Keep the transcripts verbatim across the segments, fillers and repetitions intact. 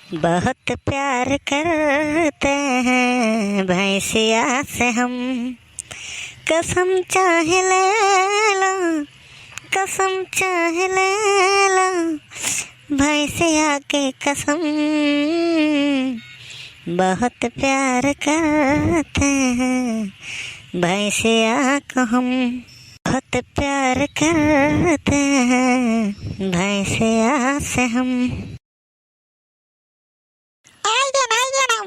बहुत प्यार करते हैं भैंसिया से हम, कसम चाहे ले लो, कसम चाहे ले लो, भैंसिया के कसम। बहुत प्यार करते हैं भैंसिया को हम, बहुत प्यार करते हैं भैंसिया से हम। आई गे ना, आई गे ना।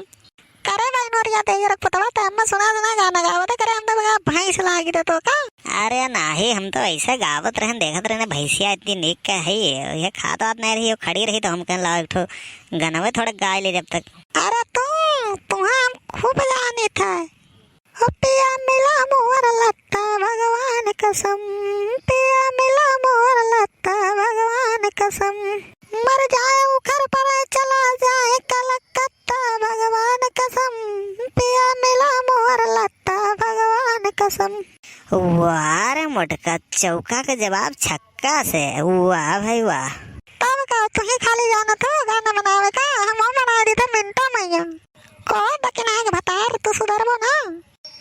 करे भाई नोरिया, ते जरा पुतवा ते अम्मा सुना सुना गाना गावत करे, हम तो बगा भैंस लागी दे तो का। अरे नाही, हम तो ऐसे गावत रहन, देखत रहन भैंसिया इतनी नीक का है, ये खात वात नहीं रही, वो खड़ी रही तो हम कहन लाओ एक ठो गनवे थोड़े गाय ले जब तक। अरे तू, तुहा हम खूब जानी था। ओ पिया मिला मोर लत्ता भगवान कसम, पिया मिला मोर लत्ता भगवान कसम। मर जाए उखर पर चला जाए कलकत्ता भगवान कसम, पिया मिला मोर लत्ता भगवान कसम। वाह रे मोटका, चौका के जवाब छक्का से, वाह भाई वाह। तब का तुही खाली जानत हो गाना बनावे का, हम बनाए दी थे मिनटा मैया। कहो दकिना के भतार, तू सुधरबो ना?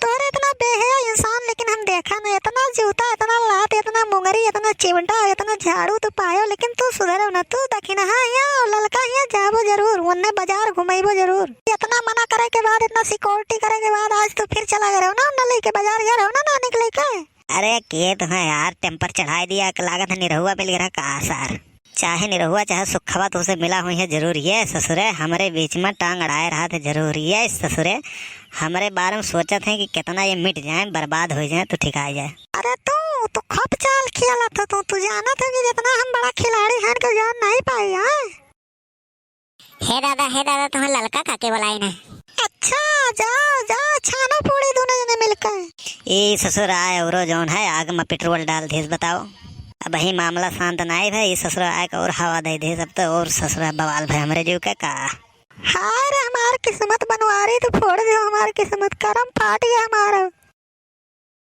तोहरे इतना बेहया इंसान लेकिन हम देखा ना, इतना जूता, इतना लात, इतना मुंगरी, इतना चिमटा, इतना झाड़ू तू पायो, लेकिन तू सुधरो ना। तू दखिनहा हिया और ललका हिया, जाबो जरूर, उन्ने बाजार घुमाइबो जरूर। इतना मना करे के बाद, इतना सिक्योरिटी करे के बाद आज तू फिर चला गए रहो ना, उन्ने लेके बाजार गए रहो ना, नानी के लेके। अरे के तो है यार, टेम्पर चढ़ाई दिया, के लागत है निरहुआ मिल गया का सार। चाहे निरहुआ चाहे सुखवा तोसे मिला हुई है जरूर ये ससुरे, हमरे बीच में टांग अड़ाए रहा थे जरूर ये ससुरे। हमरे बारे में सोचत हैं कि कितना ये मिट जाए, बर्बाद हो जाए तो ठिकाई जाए। अरे तू, तू खूब चाल खेलत हो तू, तू जानत हो कि जितना हम बड़ा खिलाड़ी हैं तो जान नहीं पाए हैं। हे दादा, हे दादा, तुम्हें ललका काके बोलाई ना। अच्छा, जाओ, जाओ, छानो पूड़ी दोनों जने मिलकर। ए ससुर आए औरो जौन है आग में पेट्रोल डाल देस बताओ। अब ही मामला शांत नाई भई, ई ससुर आए के और हवा दे देस, अब तो और ससुर बवाल भई हमरे जीव के का। हाय रे हमार किस्मत बनवारी, तू फोड़ दियो हमार किस्मत, करम फाट गया हमारा।